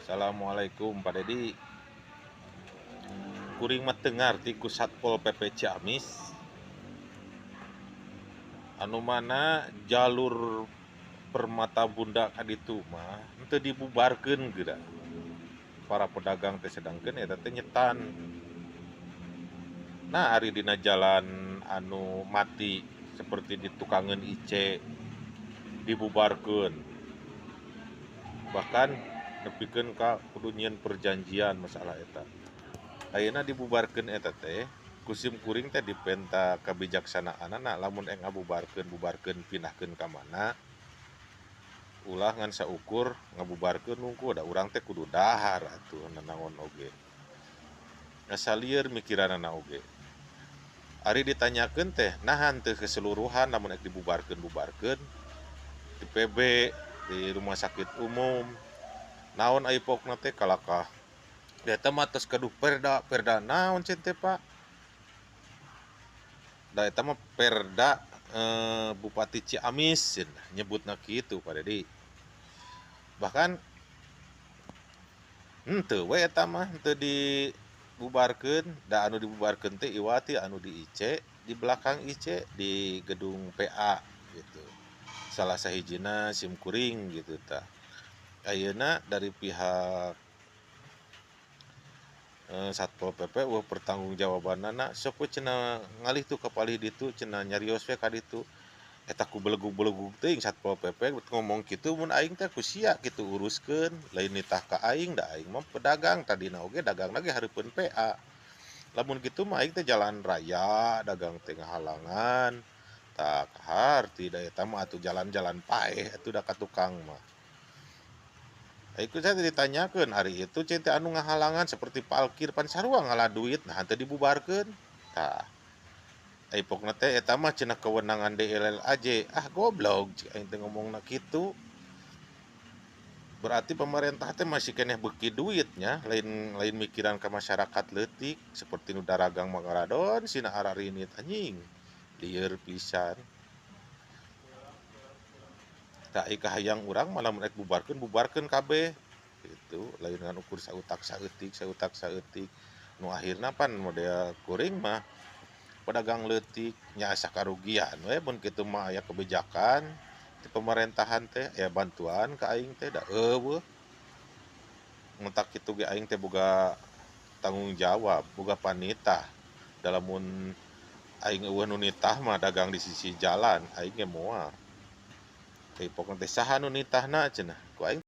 Assalamualaikum, Pak Dedi. Kuring mah teu ngarti ku Satpol PP Ciamis. Anu mana jalur Permata Bunda ka ditu mah henteu dibubarkeun geura. Para pedagang teh, sedangkeun eta teh nyetan. Nah, ari dina jalan anu mati seperti di tukangeun IC dibubarkeun. Bahkan nepikeun ka kudu nyieun perjanjian masalah eta. Ayeuna dibubarkeun eta teh ku sim kuring teh dipenta kabijaksanaanana. Lamun ek ngabubarkeun, bubarkeun pindahkeun ka mana, ulah ngan saukur ngabubarkeun wungkul, da urang teh kudu dahar atuh nanaon oge. Asa lieur mikiranana oge. Ari ditanyakeun teh, naha teu keseluruhan? Lamun ek dibubarkeun, bubarkeun di PB, di rumah sakit umum. Naon ari pokna teh? Kalakah eta mah tos gaduh perda. Perda naon cenah teh, Pak? Da eta mah perda Bupati Ciamis cenah, nyebutna kitu, Pak Dedi. Bahkan henteu we eta mah henteu dibubarkeun. Da anu dibubarkeun teh iwati anu di IC, di belakang IC, di gedung PA gitu. Salah sahijina sim kuring gitu tah. Ayeuna dari pihak Satpol PP euweuh pertanggungjawabanana. Sok we cenah ngalih tuh ka palih ditu cenah, nyarios we ka ditu. Eta ku belegug-belegug teuing Satpol PP ngomong kitu. Mun aing teh ku sia kitu uruskeun, lain nitah ka aing, da aing mah pedagang, tadina oge dagangna ge hareupeun PA. Lamun kitu mah aing teh jalan raya dagang teh ngahalangan. Tah, kaharti da eta mah atuh jalan-jalan paeh atuh da ka tukang mah. Ku saya ditanyakeun ari itu cenah teh anu ngahalangan seperti parkir pan sarua ngala duit, nah teu dibubarkeun. Tah, ai pokna teh eta mah cenah kewenangan DLLAJ. Ah, goblok, cek aing teh ngomongna kitu. Berarti pemerintah teh masih keneh beuki duitnya, lain lain mikiran ka masyarakat leutik seperti nu daragang mah ngaradon sina ararinit, anjing. Lieur pisan. Tah, ai kahayang urang mah lamun rek bubarkeun, bubarkeun kabeh gitu, lain ngan ukur sautak saeutik, sautak saeutik. Nu akhirna pan model kuring mah pedagang leutik nya asa karugian we. Mun kitu mah aya kebijakan ti pemerintahan teh, aya bantuan ka aing teh, da euweuh. Matak kitu ge aing teh boga tanggung jawab, boga panitah. Da lamun aing euweuh nu nitah mah dagang di sisi jalan, aing ge moal. Ai pokna teh saha nu nitahna cenah ku aing.